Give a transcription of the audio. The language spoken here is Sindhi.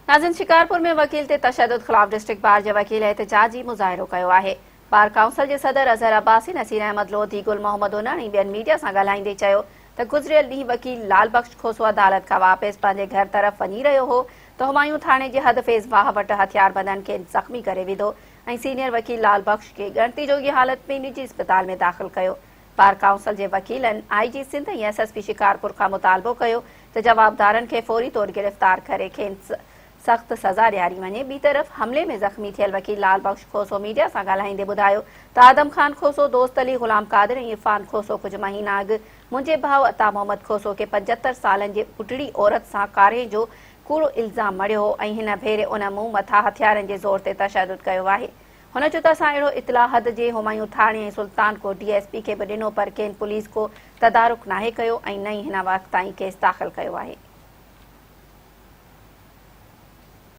ناظرين شڪارپور ۾ وڪيل تي تشدد خلاف ڊسٽرڪٽ بار جي وڪيل احتجاجي مظاهرو ڪيو آهي. بار ڪائونسل جي صدر اظهر عباسي، نصير احمد لوڌي، گل محمد انڙ ۽ ٻين ميڊيا سان ڳالهائيندي چيو ته گذريل ڏينهن وڪيل لال بخش کوسو عدالت کان واپس پنهنجي گهر طرف وڃي رهيو هو ته همايون ٿاڻي جي حد فيض واهه وٽ هٿياربندن کين زخمي ڪري وڌو ۽ سينيئر وڪيل لال بخش کي ڳڻتي جوڳي حالت ۾ نجي اسپتال ۾ داخل ڪيو. بار ڪائونسل جي وڪيلن I G Sindh ۽ S S P Shikarpur کان مطالبو ڪيو ته جوابدارن کي فوري طور گرفتار ڪري کين سخت سزا ڏياري وڃي. ٻي طرف حملي ۾ زخمي ٿيل وڪيل لال بخش کوسو ميڊيا سان ڳالهائيندي ٻڌايو ته آدم خان کوسو، دوست علي، غلام قادر ۽ عرفان کوسو ڪجهه مهينا اڳ منهنجي ڀاء عطا محمد کوسو کي 75 سالن جي ٻڍڙي عورت سان ڪارنهن جو ڪوڙو الزام مڙهيو هو ۽ هن ڀيري ان مون مٿان هٿيارن جي زور تي تشدد ڪيو آهي. هن چيو ته اسان اهڙو اطلاع حد جي همايون ٿاڻي ۽ سلطان ڪوٽ ڊي ايس پي کي به ڏنو پر ڪين پوليس ڪو تدارڪ ناهي ڪيو ۽ نه ئي هن وقت تائين ڪيس داخل ڪيو آهي.